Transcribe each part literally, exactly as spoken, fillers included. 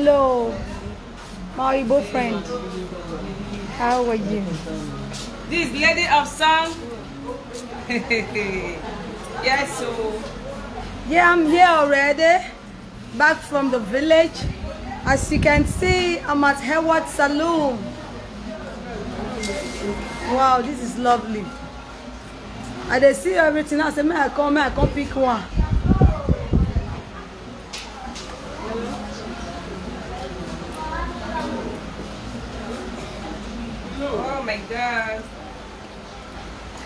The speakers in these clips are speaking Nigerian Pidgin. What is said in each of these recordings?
Hello, my Igbo friend. How are you? This lady of song. Yes, so Yeah, I'm here already. Back from the village. As you can see, I'm at Hayward Saloon. Wow, this is lovely. I dey see everything. I say, may I come, may I come pick one. Oh my God.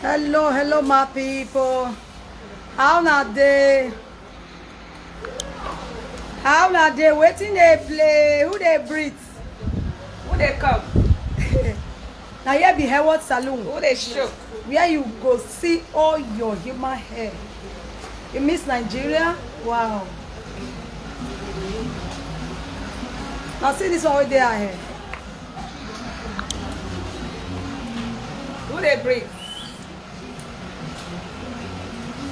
Hello, hello, my people. How na dey? How na dey? Wetin dey play? Who dey breathe? Who dey come? Na here be Hayward Saloon, Who dey shook? Where you go see all your human hair. You miss Nigeria? Wow. Now see this one wey dey her hair. Who dey breathe?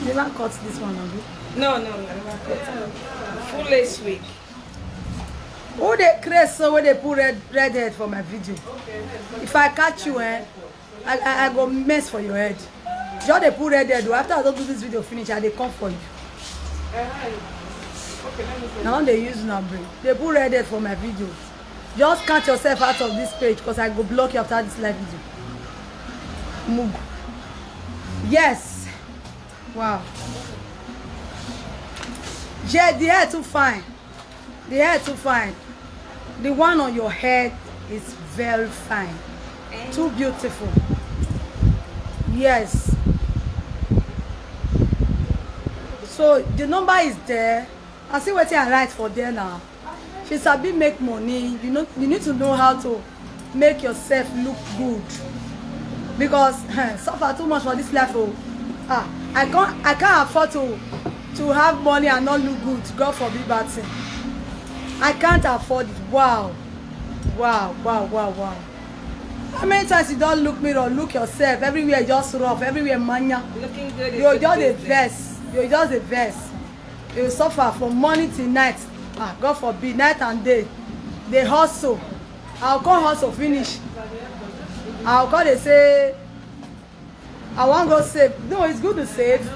Never cut this one, abi? No, no, no, never cut. Full lace wig. Who dey craze so wey dey put red red head for my video? If I catch you, eh, I, I, I go mess for your head. Just dey put red head o. After I don do this video finish, I dey come for you. Na one dey use una brain. Dey put red head for my video. Just count yourself out of this page, because I go block you after this live video. Mug. Yes. Wow. Yeah, the hair too fine. The hair too fine. The one on your head is very fine. Too beautiful. Yes. So the number is there. I see wetin I write for there now. She sabi make money. You know, you need to know how to make yourself look good, because eh, suffer too much for this life. Oh, ah, I can't, I can't afford to to have money and not look good. God forbid bad thing. I can't afford it. Wow, wow, wow, wow, wow. How many times you don look mirror, look yourself? Everywhere just rough, everywhere manya. Looking good. Is You a just dey business. Vex. You just dey vex. You suffer from morning till night. Ah, God forbid, night and day. Dey hustle. I go come hustle finish. I go come dey say, I wan go save. No, it's good to save.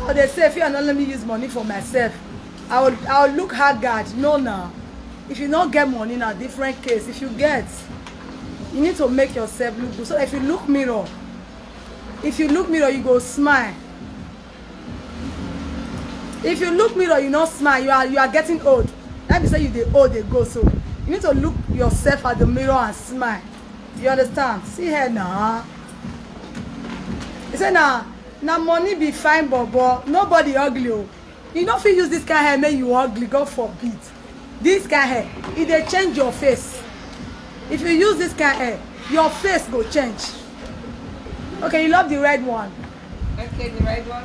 I dey save. If you no let me use money for myself, I will, I will look haggard. No, na. If you no get money, na different case. If you get, you need to make yourself look good. So if you look mirror, if you look mirror, you go smile. If you look mirror, you no smile, you are, you are getting old. That be say you dey old dey go. So you need to look yourself at the mirror and smile. You understand? See here now. He say na, na money be fine bobo. Nobody ugly o. You no fit use this kind hair make you ugly. God forbid. This kind hair, e dey change your face. If you use this kind hair, your face go change. Okay, you love the red one. Okay, the red one.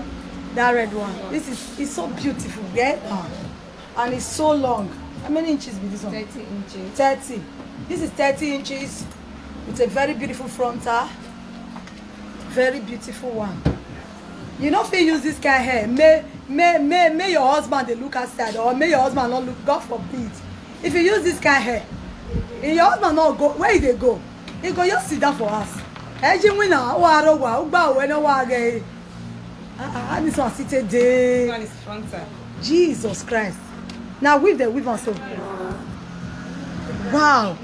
That red one. This is, it's so beautiful, yeah? Ah. And it's so long. How many inches be this one? Thirty inches. Thirty. This is thirty inches. It's a very beautiful frontal. Very beautiful one. You no fit use this kind hair. May, may, may, may your husband dey look outside, or may your husband not look. God forbid. If you use this kind hair, if your husband not go, where he dey go? He go just sit down for house. Eji wina, wa ro wa, ugba we no wa ge. Ah, ah, this one sit a This day. One is frontal. Jesus Christ. Now weave the weave on so. Wow.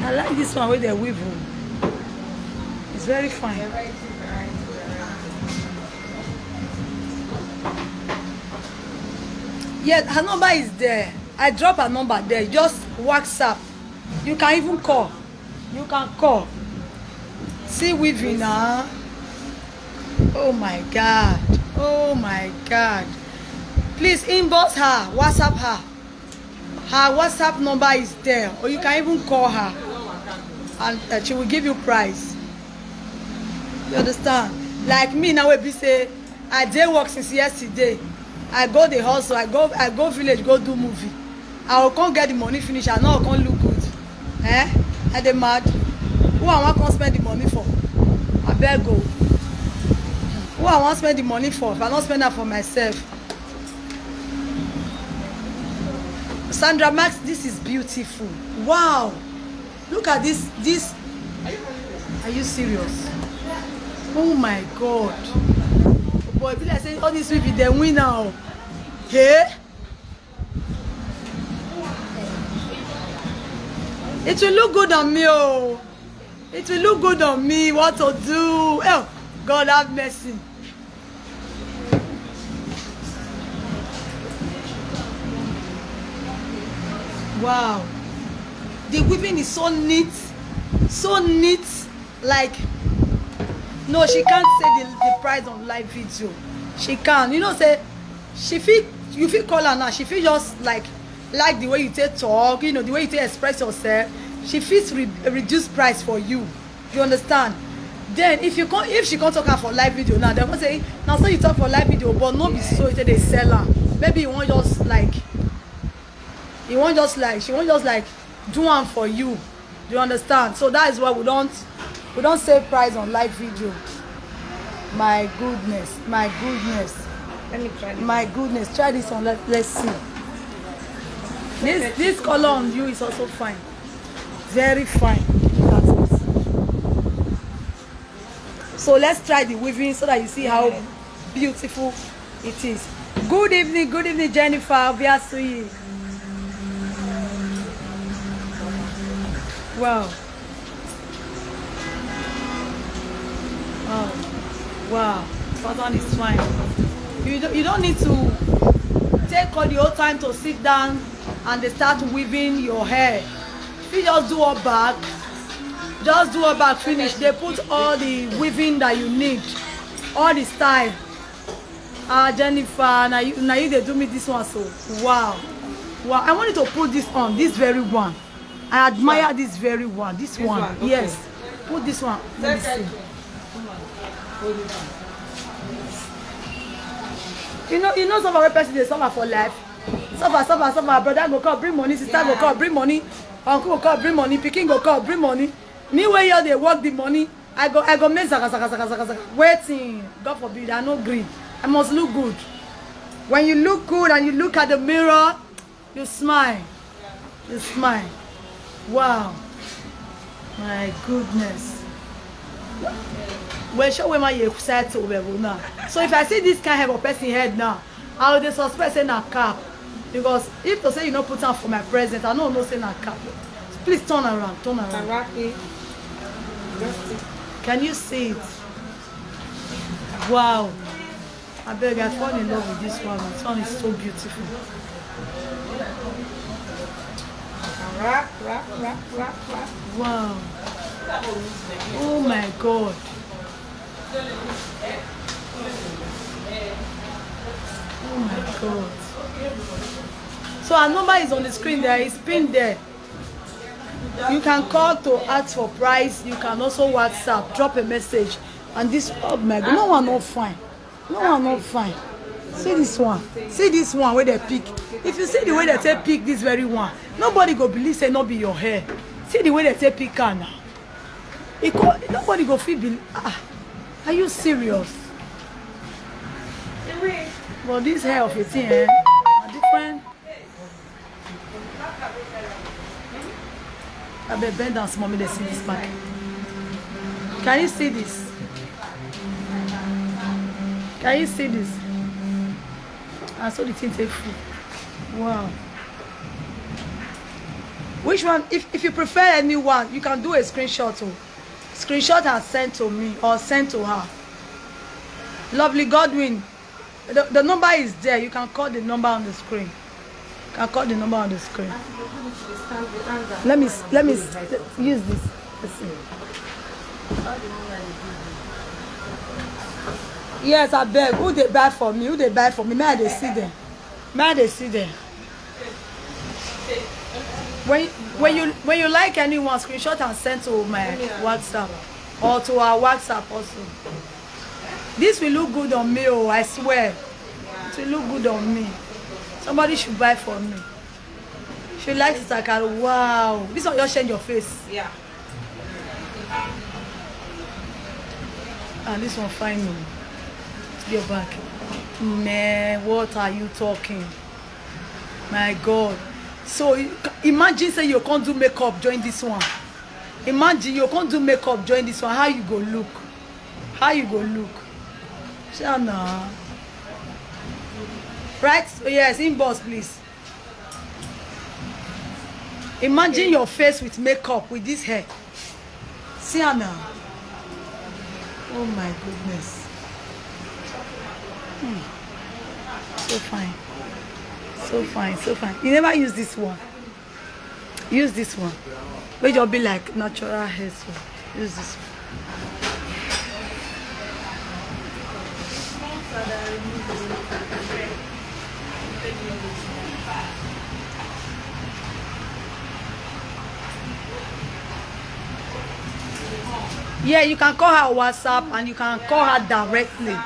I like this one with the weave. Oh. It's very fine. Yes, her number is there. I drop her number there. Just WhatsApp. You can even call. You can call. See weaving now. Oh my God. Oh my God. Please inbox her, WhatsApp her. Her WhatsApp number is there, or you can even call her, and uh, she will give you price. You understand? Like me now, we be say I dey work since yesterday. I go the hustle. I go, I go village, go do movie. I will come get the money finish. I no come look good. Eh? I dey mad. Who I wan come spend the money for? I beg o. Who I wan spend the money for? If I no spend am for myself, Sandra Max, this is beautiful. Wow. Look at this. This. Are you serious? Oh my God. Boy, be like say all this weave dey win now. Hey? It will look good on me, oh. It will look good on me. What to do? Oh, God have mercy. Wow. The weaving is so neat. So neat. Like, no, she can't say the, the price on live video. She can't. You know, say, she fit, you fit call her now. She fit just, like, like the way you take talk, you know, the way you take express yourself. She fit re-, reduce price for you. You understand? Then if you come, if she come talk am for live video now, dem go say, "Na so you talk for live video, but no be so you take dey sell am." Maybe you wan just, like, you wan just, like, she wan just, like, do am for you. You understand? So that is why we don't, we don't sell price on live video. My goodness, my goodness. Let me try this. My goodness, try this one. Let, let's see. This, this color on you is also fine. Very fine. Look at it. So let's try the weaving so that you see how beautiful it is. Good evening, good evening, Jennifer Obiasuyi. Wow. Wow. Wow. Pattern is fine. You don't, you don't need to take all the whole time to sit down and they start weaving your hair. If you just do all back, just do all back finish. They put all the weaving that you need, all the style. Ah, Jennifer, now you, now you they do me this one so. Wow. Wow. I wanted to put this on, this very one. I admire this very one. This one. Yes. Put this one. Let me see. You know, you know some of the person they suffer for life. Suffer, suffer, suffer. Brother go come, bring money. Sister go come, bring money. Uncle go come, bring money. Pikin go come, bring money. Me where you they work the money. I go, I go make zaga, zaga, zaga, zaga, zaga. Waiting. God forbid, I no gree. I must look good. When you look good and you look at the mirror, you smile. You smile. Wow. My goodness. Well, show where my side to now. So if I see this kind of person head now, I will dey suspect say na cap. Because if to say you no put am for my present, I no know say na cap. Please turn around, turn around. Wrap it. Can you see it? Wow. I beg, I fall in love with this one. This one is so beautiful. Wrap, wrap, wrap, wrap, wrap. Wow. Oh my God. Oh my God. So her number is on the screen there. It's pinned there. You can call to ask for price. You can also WhatsApp, drop a message. And this, oh my God, no one not fine. No one not fine. See this one. See this one where they pick. If you see the way they take pick this very one, nobody go believe say no be your hair. See the way they take pick her now. It co-, nobody go feel believe. Ah, are you serious? But this hair of a thing, eh? Na different. I beg, bend down small, make dem see this market. Can you see this? Can you see this? I saw the thing take full. Wow. Which one? If, if you prefer anyone, you can do a screenshot. Oh. Screenshot and send to me or send to her. Lovely Godwin, the, the number is there. You can call the number on the screen. You can call the number on the screen. Let me s-, let me s-, use this. Let's see. Yes, I beg. Who they buy for me? Who they buy for me? May I dey see them? May I dey see them? When, when you, when you like anyone, screenshot and send to my WhatsApp or to our WhatsApp also. This will look good on me, oh, I swear. It will look good on me. Somebody should buy for me. She likes it, I can. Wow, this one just change your face. Yeah. And this one fine, oh. Your back. Man, what are you talking? My God. So you ca- imagine say you can't do makeup join this one. Imagine you can't do makeup join this one. How you go look? How you go look? Sure now. Right? So yes, inbox please. Imagine your face with makeup, with this hair. See her now. Oh my goodness. Hmm. So fine. So fine, so fine. You never use this one. Use this one. Wey just be like natural hair so. Use this one. Yeah, you can call her on WhatsApp and you can call her directly.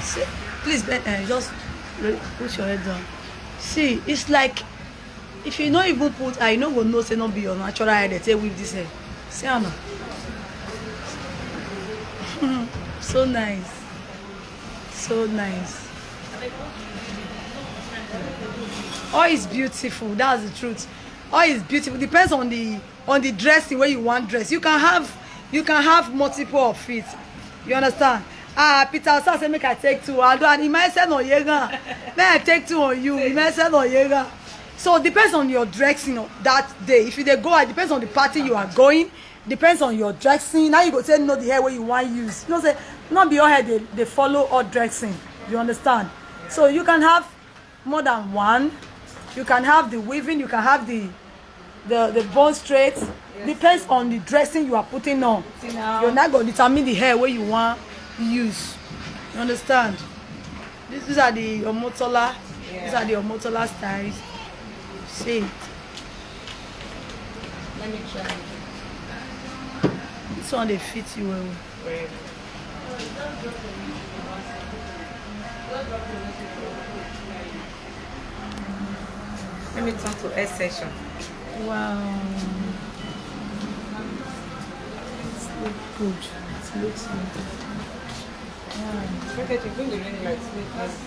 See, please, Ben, uh, just re- put your head down. See, it's like if you no even put eye, you no go know say no be your natural hair dey take weave this hair. See am now. So nice. So nice. All is beautiful. That's the truth. All is beautiful. Depends on the on the dressing where you want dress. You can have you can have multiple of it. You understand? Ah, Peter Osa say make I take two. I don't. He might say no yega. May I take two on you? He might say no yega. So it depends on your dressing on that day. If you dey go out, it depends on the party you are going. Depends on your dressing. Now you go say no the hair where you want use. You know say not be all hair they, they follow all dressing. You understand? So you can have more than one. You can have the weaving. You can have the the the bone straight. Depends on the dressing you are putting on. You're not gonna determine the hair where you want use. You understand? This, these are the Omotola. These are the Omotola styles. See it. Let me try. This one they fit you well. Well. Let me turn to S section. Wow. It looks good. It looks good. Wow. Look at you, bring the ring light. Make us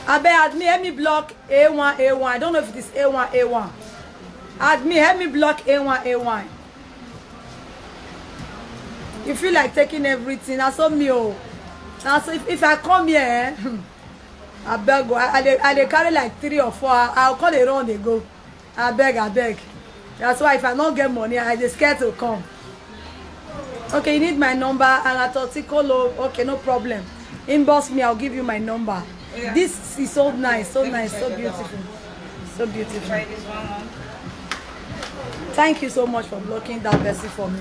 I beg admin, help me block A one, A one. I don't know if it is A one, A one. Admin, help me block A one, A one. You feel like taking everything. That's on me, oh. That's if, if I come here, eh, I beg, oh, I, I, dey- I dey carry like three or four. I'll call a run, they go. I beg, I beg. That's why if I don't get money, I just scared to come. Okay, you need my number, and I thought, "Kolo, okay, no problem. Inbox me, I'll give you my number." Yeah. This is so nice, so nice, so beautiful, so beautiful. Try this one on. Thank you so much for blocking that person for me.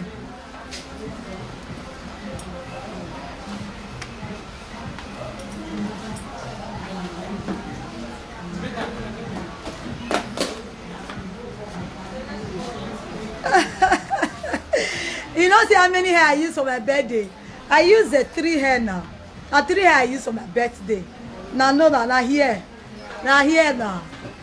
You know, see how many hair I use for my birthday? I use the three hair now. Na three hair I use for my birthday. Na no, na na here. Na here now.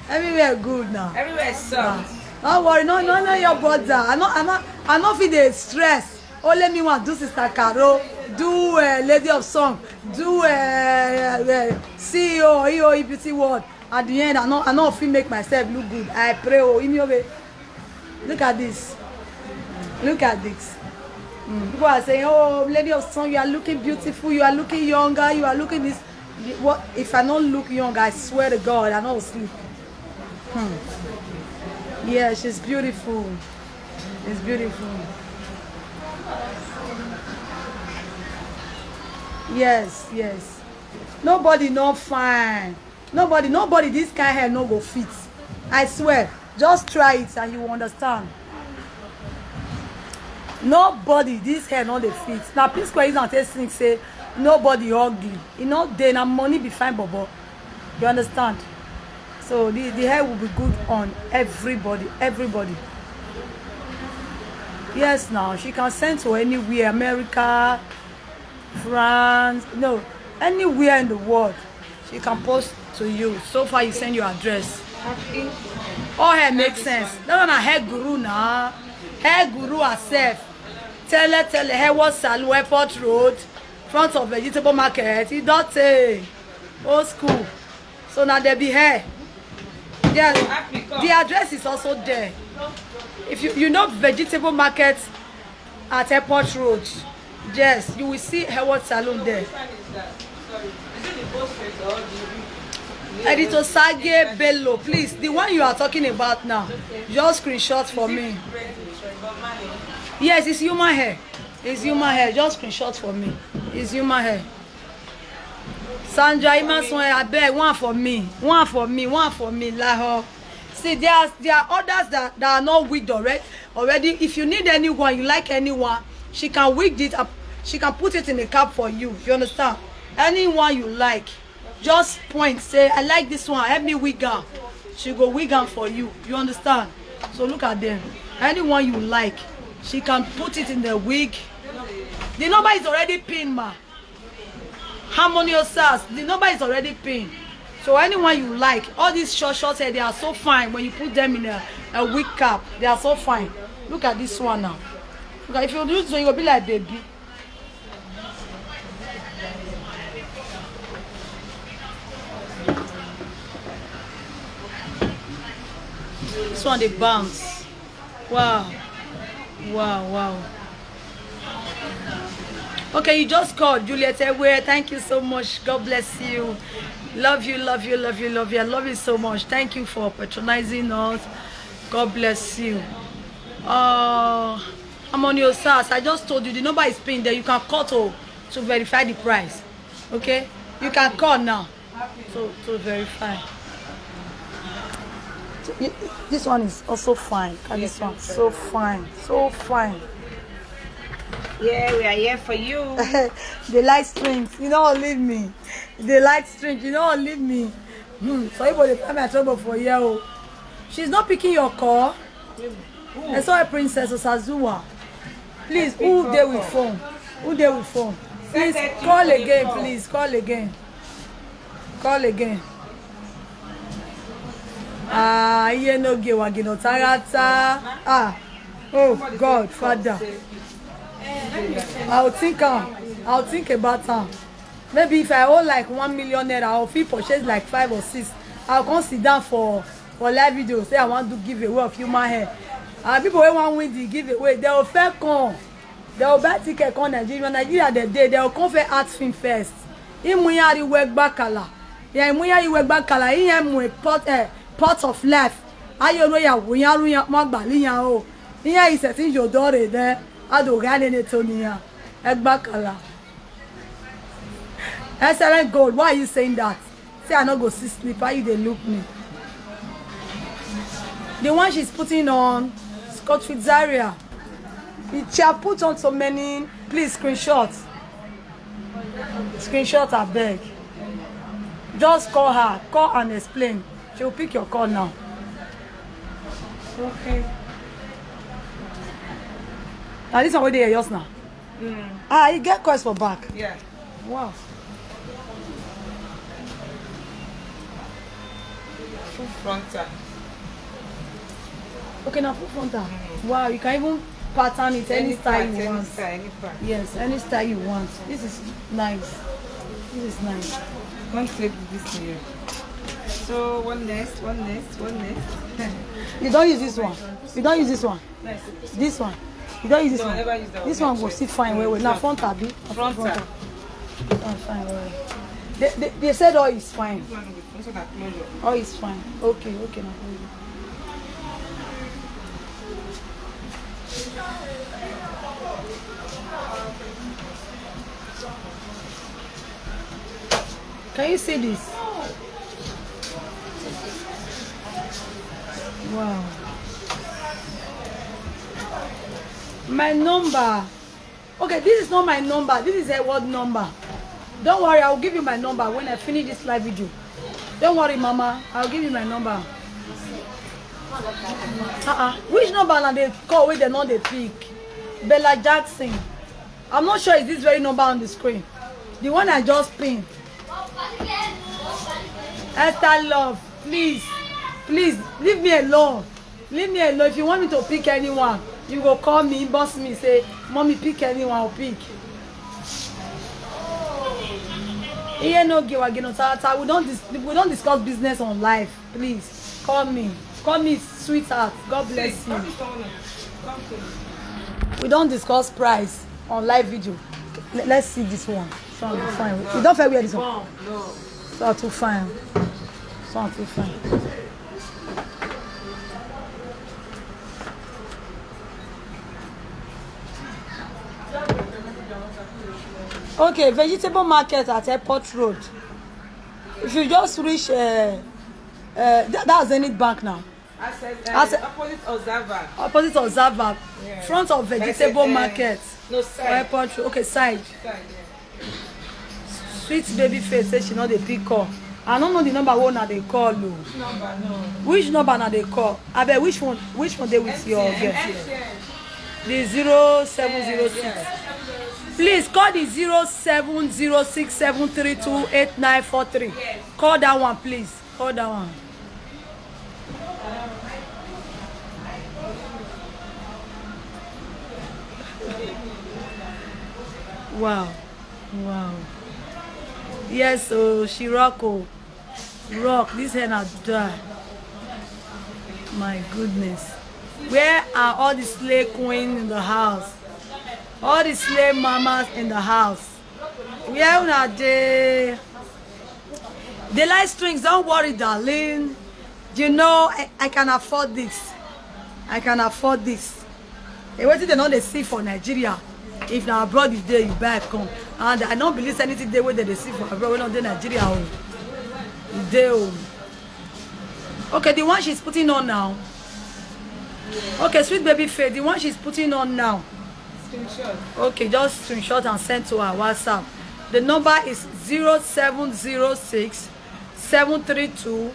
Everywhere good now. Everywhere soft. Don't worry, no, no, no, your brother. I know, I know, I know. Feel the stress. Only me want do Sister Caro, do uh, Lady of Song, do uh, uh, C E O, E O E Beauty World. At the end, I know, I know. Feel make myself look good. I pray, oh, in your way. Look at this. Look at this. Mm. People are saying, "Oh, Lady of Song, you are looking beautiful. You are looking younger. You are looking this." What if I don't look young? I swear to God, I don't sleep. Hmm. Yeah, she's beautiful. It's beautiful. Yes, yes. Nobody not fine. Nobody, nobody this kind hair no go fit. I swear. Just try it and you will understand. Nobody this hair no dey fit. Now please go and take sing say nobody ugly. You know they na money be fine bobo. You understand? So the, the hair will be good on everybody, everybody. Yes, now she can send to anywhere, America, France, no, anywhere in the world. She can post to you. So far, you send your address. All hair makes sense. That one na hair guru now. Hair guru herself. Tell her, tell her, hair was Salou Airport Road, front of vegetable market. He don't say old school. So now there be hair. There, the address is also there. If you you know vegetable market at Airport Road, yes, you will see Hairword Salon there. Editor Sage Bello, please, the one you are talking about now, just screenshot for me. Yes, it's human hair. It's human hair. Just screenshot for me. It's human hair. Sandra Imason, I beg one for me. One for me. One for me. Laho. See, there are there are others that, that are not wigged already. Already, if you need anyone, you like anyone, she can wig it up. She can put it in a cap for you. You understand? Anyone you like, just point. Say, "I like this one. Help me wig am." She go wig am for you. You understand? So look at them. Anyone you like, she can put it in the wig. The number is already pinned, ma. Harmonious Sass, the number is already pinned. So anyone you like, all these short short hair, they are so fine when you put them in a, a wig cap. They are so fine. Look at this one now. Look at, if you do so, you go be like baby. This one dey bounce. Wow. Wow, wow. Okay, you just called Juliet Ewe. Thank you so much. God bless you. Love you, love you, love you, love you. I love you so much. Thank you for patronizing us. God bless you. Uh, I'm on your Sass. I just told you the number is pinned there. You can call to, to verify the price. Okay? You can call now. To, to verify. So, y- this one is also fine. Look at this one. So fine. So fine. Yeah, we are here for you. The light strings, you know, leave me. The light strings, you know, leave me. Hmm. So you go dey find my trouble for here. Oh. She's not picking your call. I saw a Princess Osazuwa. Please, who dey with phone? Who dey with phone? Please call again, please call again. Call again. Ah, iye no ge wagino tarata. Ah, oh God, Father. I'll think am. I'll think about am. Maybe if I owe like one million naira, I'll fit purchase like five or six. I'll come sit down for for live video say I wan do giveaway of human hair. And people wey wan win the giveaway, they go first come. They go buy ticket come Nigeria. Nigeria dey dey. They go come first act film first. Imuyari wegbakala. Yeah, imuyari wegbakala. Iye mu a pot eh, pot of life. Ayo no ya wuyaru ya magbali ya o. Iye isetin yodore de. Ado gane ne toniya. Egbakala. Excellent gold. Why are you saying that? Say I no go see sleep. How you dey look me? The one she's putting on, Scott Fitzgerald. She have put on so many. Please screenshot. Screenshot, I beg. Just call her. Call and explain. She will pick your call now. Okay. Now this one wey dey here just now. Ah, you get coins for back. Yeah. Wow. Full frontal. Okay, now full frontal. Wow, you can even pattern it any, style you want. Any style. Yes, any style you want. This is nice. This is nice. Come take this here. So one next, one next, one next. You don't use this one. You don't use this one. This one. You don't use this one. This one go sit fine well well. Now front abi. Front. This one fine well well. They, they, they said all is fine. All is fine. Okay, okay, no problem. Can you see this? Wow. My number. Okay, this is not my number. This is a word number. Don't worry, I will give you my number when I finish this live video. Don't worry, Mama. I'll give you my number. Uh-uh. Which number na dey call wey dem no dey pick? Bella Jackson. I'm not sure it's this very number on the screen. The one I just pinned. Esther Love, please, please leave me alone. Leave me alone. If you want me to pick anyone, you go call me, inbox me, say, "Mommy, pick anyone, I'll pick." Iye no ge wa ge no tata. We don't dis we don't discuss business on live. Please call me. Call me sweetheart. God bless you. We don't discuss price on live video. Le- Let's see this one. This one be fine. You don't fair wear this one. So too fine. So too fine. Okay, vegetable market at Airport Road. If you just reach, uh, uh, that, that's Zenith Bank now. Access, uh, Access- opposite Ozava. Opposite Ozava, yeah, front of vegetable, uh, market. No, side. Airport Road. Okay, side. Side, yeah. Sweet baby face say she no dey pick call. I no know the number wey una dey call o. Number no. Which number una dey call? Abeg, which one? Which one dey with your girl? The zero seven zero six. Please call the zero seven zero six seven three two eight nine four three. Call that one, please. Call that one. Wow. Wow. Yes, oh, she rock, oh. Rock, this hair na die. My goodness. Where are all the slay queen in the house? All the slay mamas in the house. Where una dey? The light strings, don't worry, darling. You know, I, I can afford this. I can afford this. And wetin dem no dey see for Nigeria, if na abroad you dey, you buy come. And I no believe say anything dey wey dem dey see for abroad wey no dey Nigeria o. E dey o. Okay, the one she's putting on now. Okay, sweet baby face, the one she's putting on now. Screenshot. Okay, just screenshot and send to our WhatsApp. The number is zero seven zero six seven three two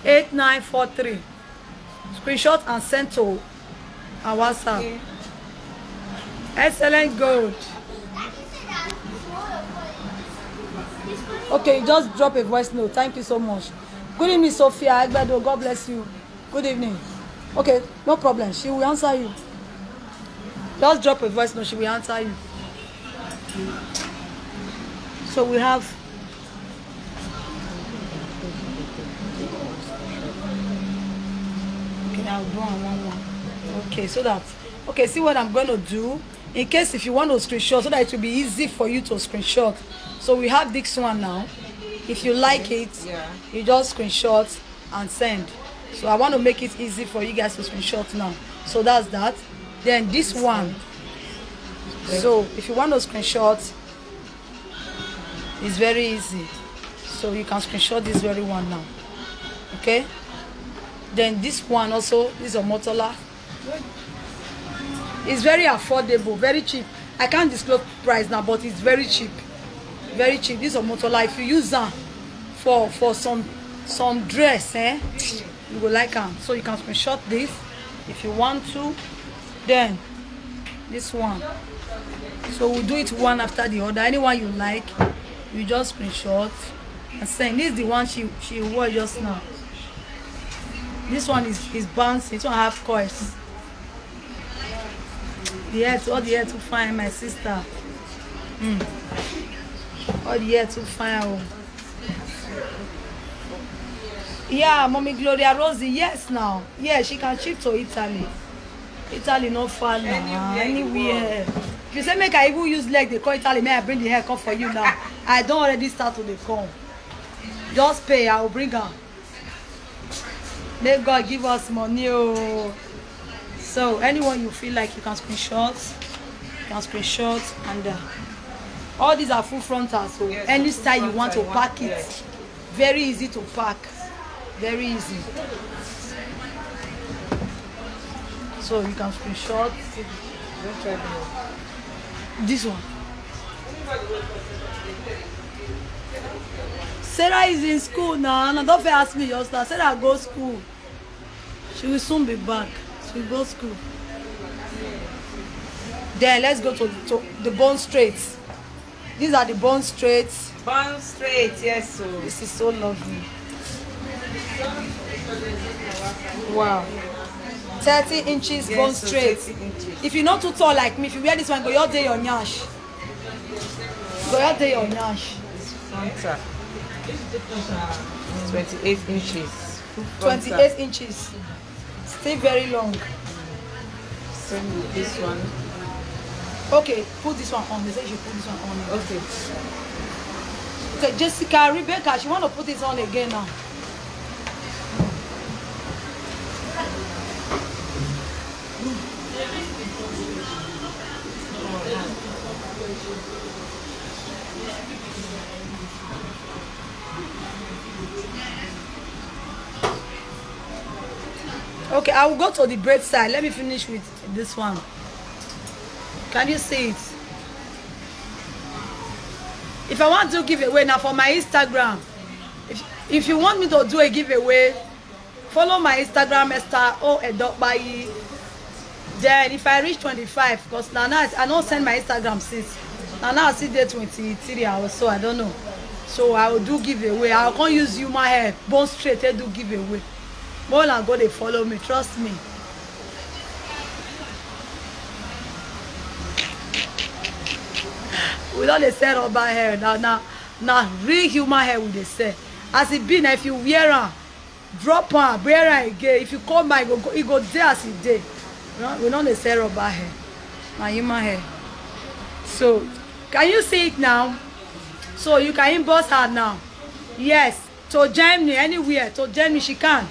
eight nine four three. Screenshot and send to our WhatsApp. Okay. Excellent gold. Okay, you just drop a voice note. Thank you so much. Good evening, Sophia Egbedo. God bless you. Good evening. Okay, no problem. She will answer you. Just drop a voice note. She will answer you. So we have. Okay, I'll do one, one, one. Okay, so that. Okay, see what I'm going to do. In case if you want to screenshot, so that it will be easy for you to screenshot. So we have this one now. If you like it, yeah, you just screenshot and send. So I want to make it easy for you guys to screenshot now. So that's that. Then this one. So if you want to screenshot, it's very easy. So you can screenshot this very one now. Okay? Then this one also, this is Omotola. It's very affordable, very cheap. I can't disclose price now, but it's very cheap. Very cheap. This is Omotola. If you use am for for some some dress, eh? You go like am. So you can screenshot this if you want to. Then this one. So we'll do it one after the other. Anyone you like, you just screenshot and send. This is the one she she wore just now. This one is is bouncing. This one have coils. The hair, all the hair too fine, my sister. Mm. All the hair too fine. Oh. Yeah, Mommy Gloria Rosie, yes now. Yeah, she can shift to Italy. Italy not far now. Anywhere. If you say make I even use leg, they call Italy, may I bring the hair come for you now. I don't already start to dey come. Just pay, I will bring am. May God give us money, oh. So anyone you feel like you can screenshot, you can screenshot, and uh, all these are full frontals. So yes, any style you want to pack it, very easy to pack, very easy. So you can screenshot this one. Sarah is in school now, and I don't fit ask me your star. Sarah go school. She will soon be back. She go school. Then let's go to, to the Bond Street. These are the Bond Street. Bond Street, yes, so. This is so lovely. Wow. Thirty inches. Yes, Bond so Street. Thirty inches. If you're not too tall like me, if you wear this one, go your day your nyash. Go your day your nyash. Frontal. Twenty-eight inches. Full frontal. Twenty-eight inches. Still very long. Same with this one. Okay, put this one on. They say you should put this one on. Okay. Okay, Jessica, Rebecca, she want to put this on again now. Okay, I will go to the braid side. Let me finish with this one. Can you see it? If I want to give away now for my Instagram, if, if you want me to do a giveaway, follow my Instagram, Esther O Edokpayi. Then if I reach twenty-five, because now, now I don't send my Instagram since. Now, now I see day twenty-three hours, so I don't know. So I will do giveaway. I can't use human hair, bone straight, they do giveaway. More than go, they follow me, trust me. We don't dey sell rubber hair now. Now, now real human hair we dey sell. As it be now, if you wear am, drop am, wear am again. If you come back, e go, go, e go dey as e dey. We no, we no dey sell rubber hair. Na human hair. So, can you see it now? So you can inbox her now. Yes, to Germany, anywhere, to Germany, she can.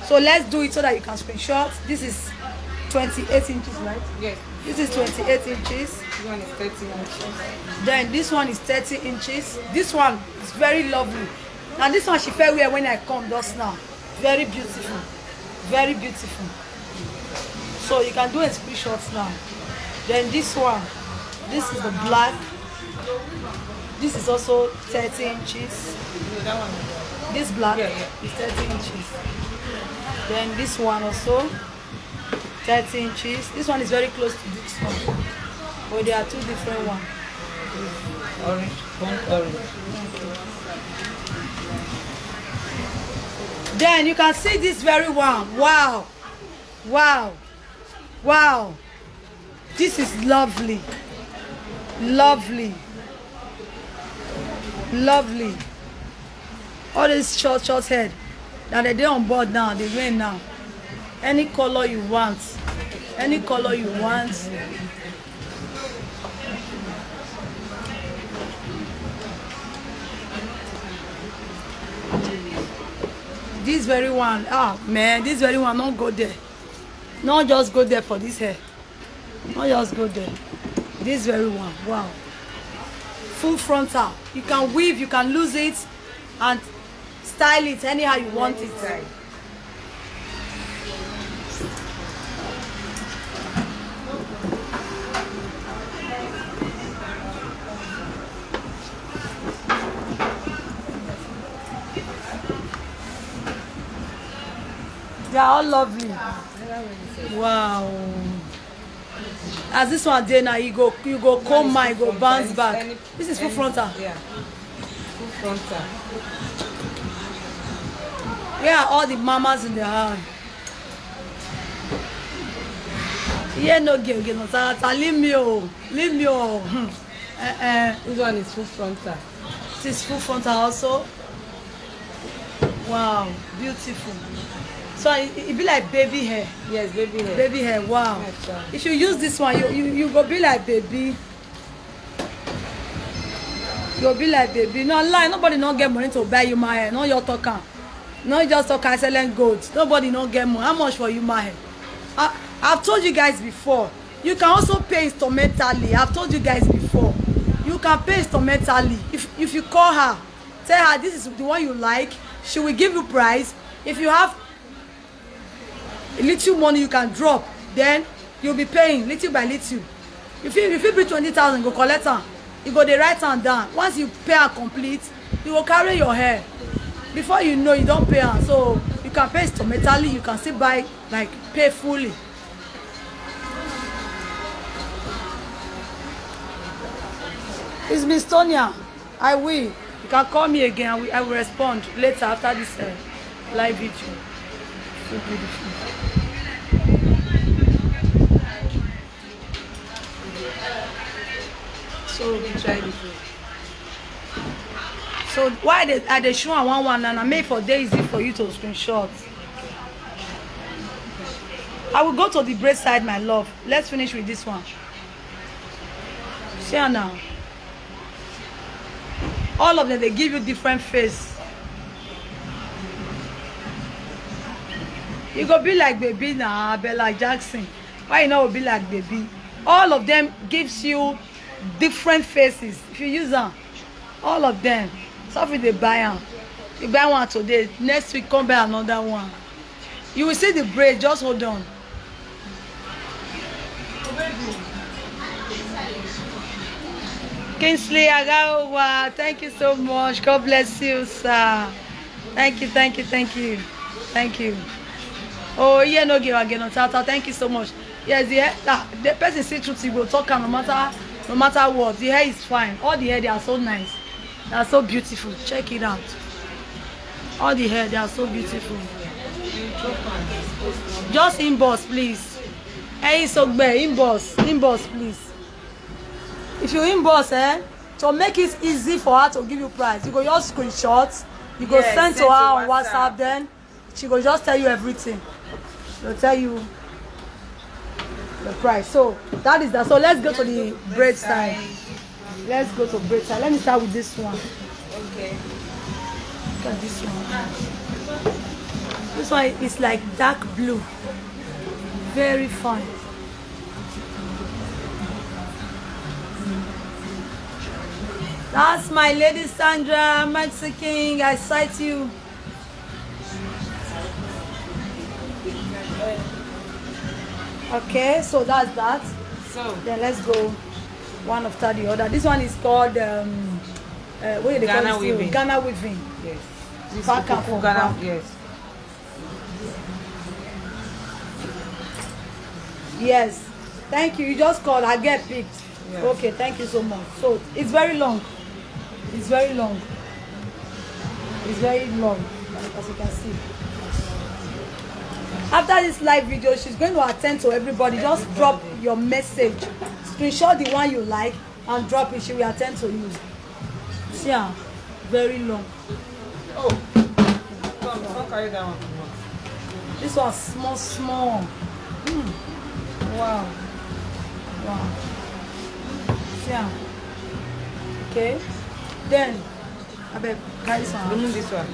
So let's do it so that you can screenshot. This is twenty-eight inches, right? Yes. This is twenty-eight inches. This one is thirty inches. Then this one is thirty inches. This one is very lovely. And this one she fell wear when I come just now. Very beautiful. Very beautiful. So you can do a screenshot now. Then this one, this is the black. This is also thirty inches. No, that one. This black Yeah, yeah. is thirty inches. Then this one also, thirty inches. This one is very close to this one. But they are two different ones. Orange, burnt orange. Then you can see this very one. Wow. Wow. Wow. This is lovely. Lovely. Lovely. All this short, short head. Now they dey on board now. They win now. Any color you want. Any color you want. This very one, ah man, this very one, don't go there. No, just go there for this hair. No, just go there. This very one, wow. Full frontal. You can weave, you can lose it, and style it anyhow you want it. They are all lovely. Wow. As this one dey now, you go, you go come, my go bounce back. This is full frontal. Yeah. Full frontal. Where are all the mamas in the house? Yeah, no girl, girl, no, Sarah, leave me, oh, leave me, oh. Hmm. Eh, eh. This one is full frontal. This is full frontal also. Wow, beautiful. So it, it be like baby hair. Yes, baby hair. Baby hair, wow. Yes, sir. If you use this one, you, you, you go be like baby. You go be like baby. No lie, nobody no get money to buy human hair. No, your talk am. No, just talk excellent gold. Nobody no get money. How much for human hair? I, I've told you guys before. You can also pay instrumentally. I've told you guys before. You can pay instrumentally. If, if you call her, tell her this is the one you like. She will give you price. If you have little money, you can drop. Then you'll be paying little by little. If you, if you bring twenty thousand, go collect am. You go dey write am down. Once you pay am complete, you go carry your hair. Before you know, you don pay am. So you can pay instrumentally. You can still buy, like, pay fully. It's Miss Tonya. I will. You can call me again. I will, I will respond later after this, uh, live video. So beautiful. So we try this way. So why I dey, I dey show am one one now, na make for dey easy for you to screenshot. I will go to the braid side, my love. Let's finish with this one. See am now. All of them, they give you different face. You go be like baby na, Bella Jackson. Why you no go be like baby? All of them gives you different faces. If you use am, all of them. So if you dey buy am, you buy one today, next week come buy another one. You will see the braid. Just hold on. Kingsley Agaowa, thank you so much. God bless you, sir. Thank you, thank you, thank you, thank you. Oh, yeah, no give again on Tata. Thank you so much. Yes, the hair, ah, the person see truth, he go talk am no matter, no matter what. The hair is fine. All the hair, they are so nice. They are so beautiful. Check it out. All the hair, they are so beautiful. Just inbox, please. Hey, Sogbe, inbox, inbox, please. If you inbox, eh, to make it easy for her to give you price, you go just screenshot, you go Yes, send to send to her on WhatsApp. WhatsApp, then she go just tell you everything. She'll tell you the price. So that is that. So let's go to the braid side. Let's go to braid side. Let me start with this one. Okay. Look at this one. This one is like dark blue. Very fine. That's my lady Sandra Maxi King. I sight you. Okay, so that's that. So then let's go one after the other. This one is called um, uh, what do they call Ghana this thing? Weaving. Ghana weaving. Yes. This Back and forth, Ghana, back. Yes. Yes. Thank you. You just called. I get picked. Yes. Okay, thank you so much. So it's very long. It's very long. It's very long, as you can see. After this live video, she's going to attend to everybody. Just drop your message. Screenshot the one you like and drop it. She will attend to you. See am, very long. Oh, come, come carry that one comot. This one small, small. Hmm. Wow. Wow. See am. Okay. Then, abeg, carry this one. Remove this one.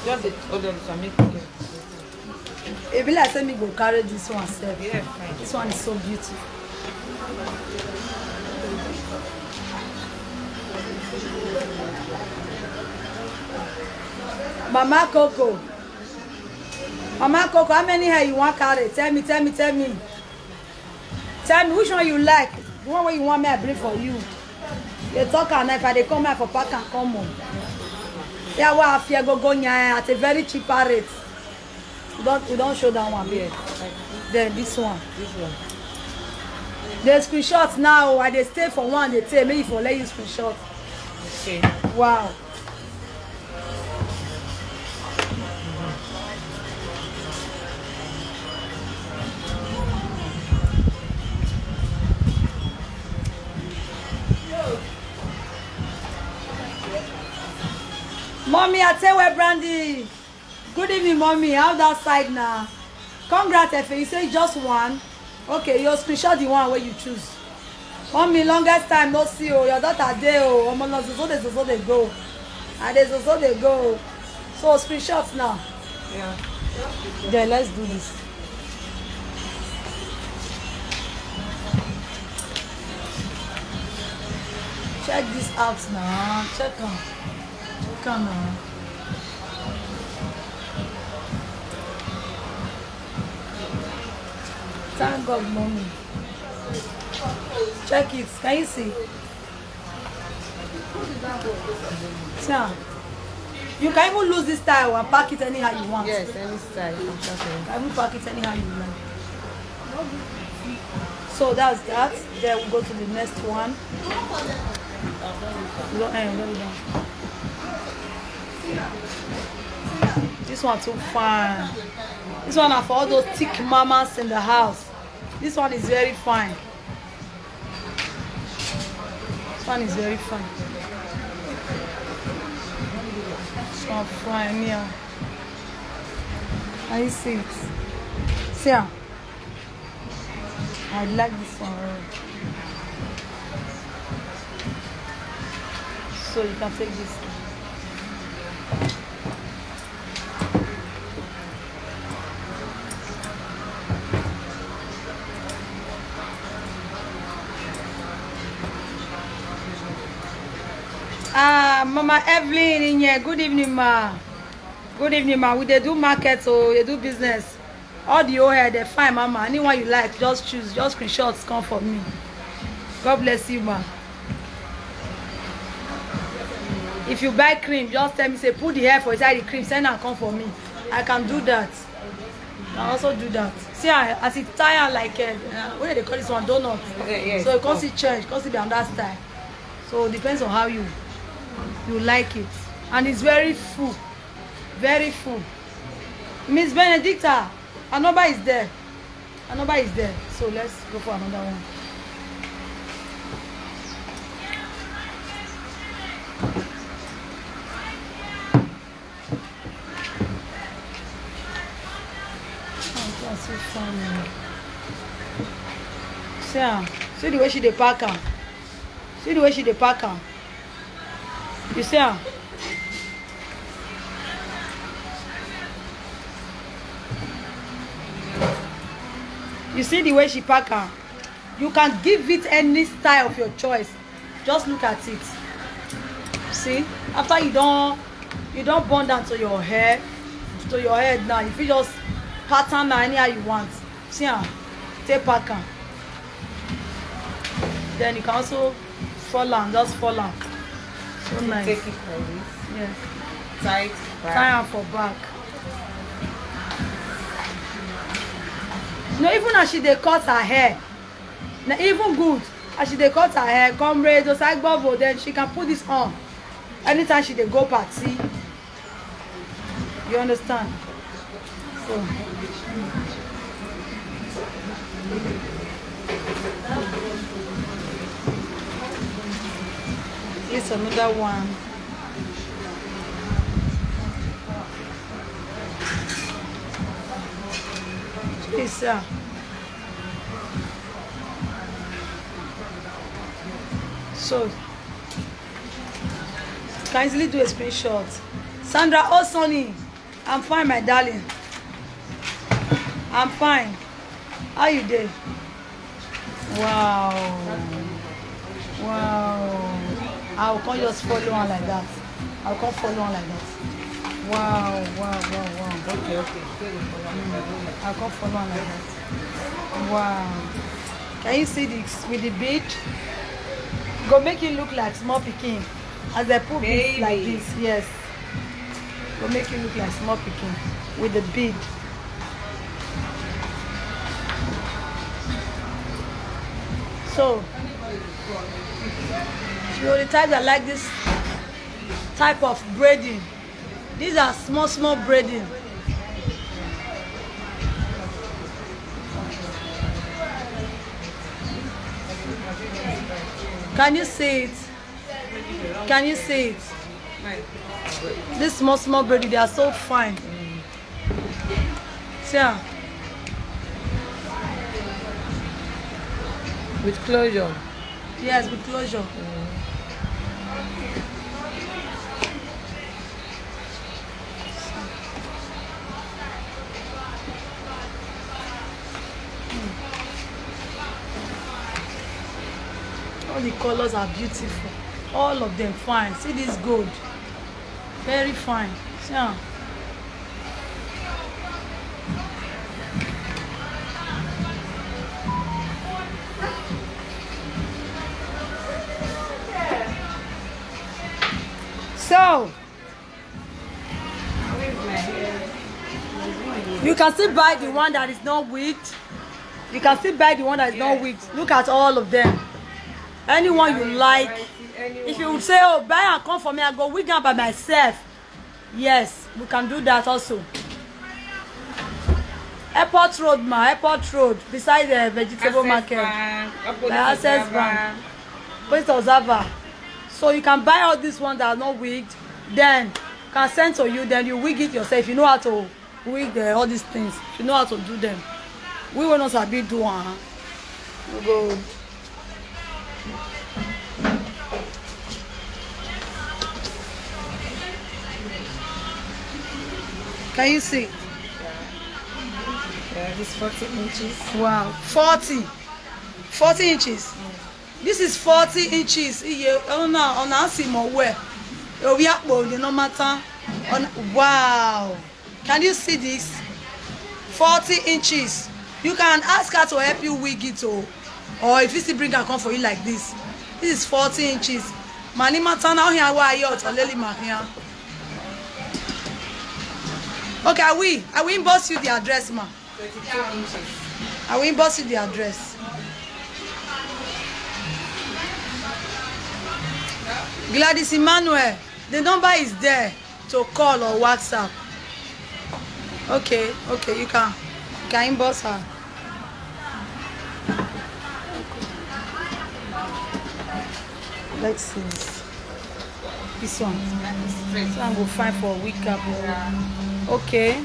Just dey hold on this one, make it clear. E be like say me go carry this one sef. Yeah, fine. This one is so beautiful. Mama Coco. Mama Coco, how many hair you wan carry? Tell me, tell me, tell me. Tell me which one you like. The one wey you want me I bring for you. Dey talk am now, if I dey come out for pack and come home. Yeah, well, I fear go go nya at a very cheaper rate. We don, we don show that one, babe. Yes, I Then this one. This one. The screenshot now, I dey stay for one, dey tell me if I let you screenshot. Okay. Wow. Mommy, I tell where Brandy. Good evening, mommy. How that side now? Congrats, Efe. You say just one. Okay, you screenshot the one where you choose. Mommy, longest time no see o. Your daughter dey o. Omo, no zozo dey zozo dey go. And dey zozo dey go. So screenshot now. Yeah. Then let's do this. Check this out now. Check am. Check am now. Thank God, mommy. Check it. Can you see? See am. You can even lose this style and pack it anyhow you want. Yes, any style. You can pack it anyhow you like. So that's that. Then we go to the next one. Lo- eh, lo- lo- This one too fine. This one are for all those thick mamas in the house. This one is very fine. This one is very fine. This one fine, yeah. I see it. See am. I like this one well. So you can take this. Ah, Mama Evelyn in here. Good evening, ma. Good evening, ma. We dey do market, so we dey do business. All the old hair, they fine, mama. Anyone you like, just choose. Just screenshots come for me. God bless you, ma. If you buy cream, just tell me, say, put the hair for inside the cream, send and come for me. I can do that. I also do that. See, I, as it tie am like, uh, uh, what do they call this one? Donut. Okay, yes. So you can see change, can see the under style. So it depends on how you you like it. And it's very full. Very full. Miss Benedicta, her number is there. Her number is there. So let's go for another one. Oh, that's so funny. See am. See the way she dey pack am. See the way she dey pack am. You see am? You see the way she pack am? You can give it any style of your choice. Just look at it. See, after you don you don burn down to your hair, to your head now, you fit just pattern am anyhow you want. See am, take pack am. Then you can also fall am, just fall am. So nice. Take it like this. Yeah. Tie it back. Tie am for back. No, even as she dey cut her hair, na even good as she dey cut her hair, Comrade Osaigbovo, then she can put this on anytime she dey go party. You understand? So, it's another one. Please, sir. So, can easily do a screenshot. Sandra Osoni, I'm fine, my darling. I'm fine. How you dey? Wow. Wow. I will come just follow on like that. I will come follow on like that. Wow, wow, wow, wow. Okay, okay. I'll come follow on like that. Wow. Can you see this with the bead? Go make you look like small pikin. As I put this like this, yes. Go make you look like small pikin with the bead. So, if you're the type that like this type of braiding, these are small, small braiding. Can you see it? Can you see it? This small, small braiding, they are so fine. See am. With closure. Yes, with closure. All the colors are beautiful. All of them fine. See this gold. Very fine. See am. So, you can still buy the one that is not wigged. You can still buy the one that is not wigged. Look at all of them. Anyone you like. If you say, "Oh, buy and come for me, I go wig am by myself." Yes, we can do that also. Airport Road, ma, Airport Road, beside the vegetable market. Access Bank, opposite Observer. Opposite Observer. So you can buy all these ones that are not wigged. Then can send to you, then you wig it yourself. You know how to wig the, all these things. You know how to do them. We will not sabi do am. We go. Can you see? Yeah, this forty inches. Wow, forty. Forty inches. This is forty inches. Iye, ona ona si mo we. Obi akpo the normal time. On, wow. Can you see this? Forty inches. You can ask her to help you wig it, oh. Or if you still bring her come for you like this. This is forty inches. Mani matana here wa yo to leli ma here. Okay, I will I will inbox you the address, ma. Twenty-two inches. I will inbox you the address. Gladys Emmanuel, the number is there to call or WhatsApp. Okay, okay, you can you can inbox her. Let's see. This one. This one go fine for wig cap. Okay.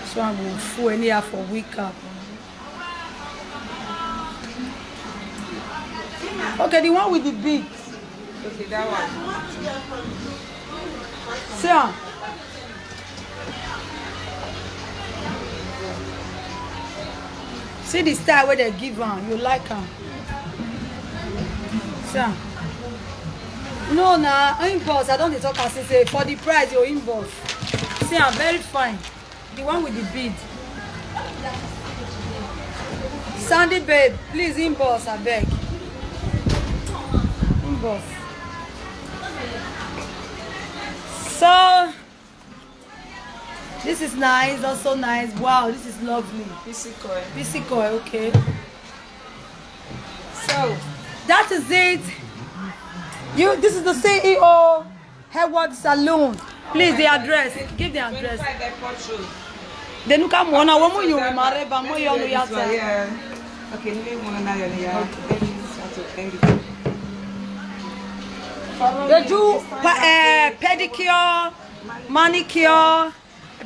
This one go full anyhow for wig cap. Okay, the one with the bead. Okay, that one. See am. See the style wey dem give am, you like am. See am. No na inbox, I don dey talk am since say for the price your inbox. See am very fine. The one with the bead. Sandy babe, please inbox abeg. Inbox. So this is nice, also nice. Wow, this is lovely. P C coil. P C coil, okay. So, That is it. You, this is the C E O, Hayward Saloon. Please, the address. Give the address. twenty-five Airport Road. Denuka muona womu yuri mareba mo yo Yeah, ya this one, yeah. Okay, let me one now, yeah. Let me start to end it. Follow They me, do this one pa- now. uh, pedicure, manicure,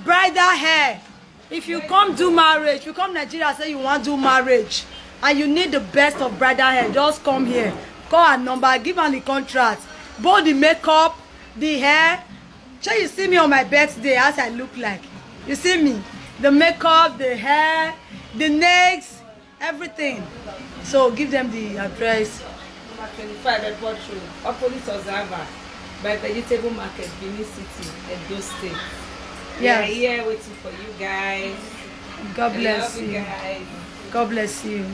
bridal hair. If you come do marriage, if you come Nigeria say you want do marriage and you need the best of bridal hair, just come here. Call her number, give her the contract, both the makeup, the hair. Shey you see me on my birthday as I look like? You see me? The makeup, the hair, the nails, everything. So give them the address. Number twenty-five Airport Road, opposite Ozava, by Vegetable Market, Benin City, Edo State. We Yes. are here waiting for you guys. God I bless love you you. Guys. God bless you.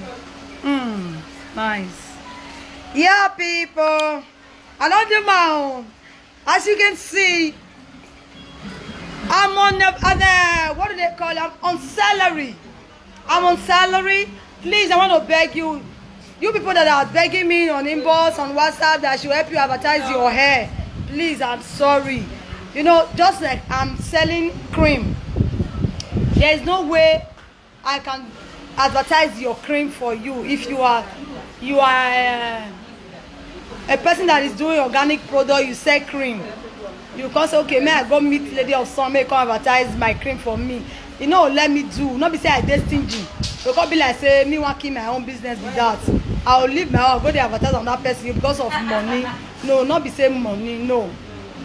Mm, nice. Yeah, people. I don't do my own. As you can see, I'm on a, on a, what do they call it? I'm on salary. I'm on salary. Please, I want to beg you. You people that are begging me on inbox, on WhatsApp, that I should help you advertise your hair. Please, I'm sorry. You know, just like I'm selling cream, there is no way I can advertise your cream for you if you are you are uh, a person that is doing organic product, you sell cream. You can say, okay, may I go meet Lady of Sun, may I come advertise my cream for me. You know, let me do. Not be say I dey stingy. So come be like say me want keep my own business with that. I will leave my own, go dey advertise on that person because of money. No, not be say money. No,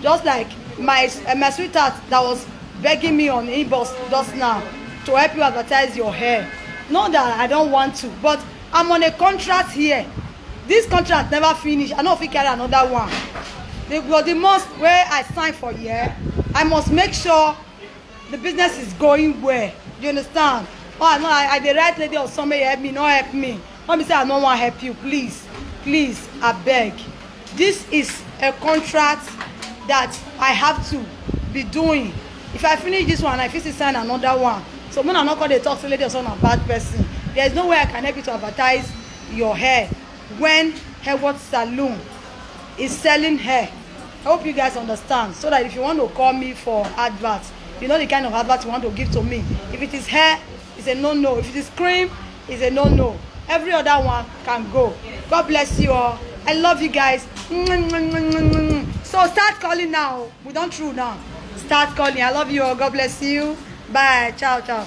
just like my uh, my sweetheart that was begging me on inbox just now to help you advertise your hair. Not that I don't want to, but I'm on a contract here. This contract never finish. I no fit carry another one. The, but the most where I sign for here, I must make sure the business is going well. You understand? Oh, I know I, I the right lady or somebody help me, not help me. Let me say I don't want help you, please, please, I beg. This is a contract that I have to be doing. If I finish this one, I fit still sign another one. So when I not call the talk, say lady or son a bad person. There is no way I can help you to advertise your hair when Hayward Saloon is selling hair. I hope you guys understand. So that if you want to call me for advert, you know the kind of advert you want to give to me. If it is hair, it's a no-no. If it is cream, it's a no-no. Every other one can go. God bless you all. I love you guys. So start calling now. We don through now. Start calling. I love you all. God bless you. Bye. Ciao, ciao.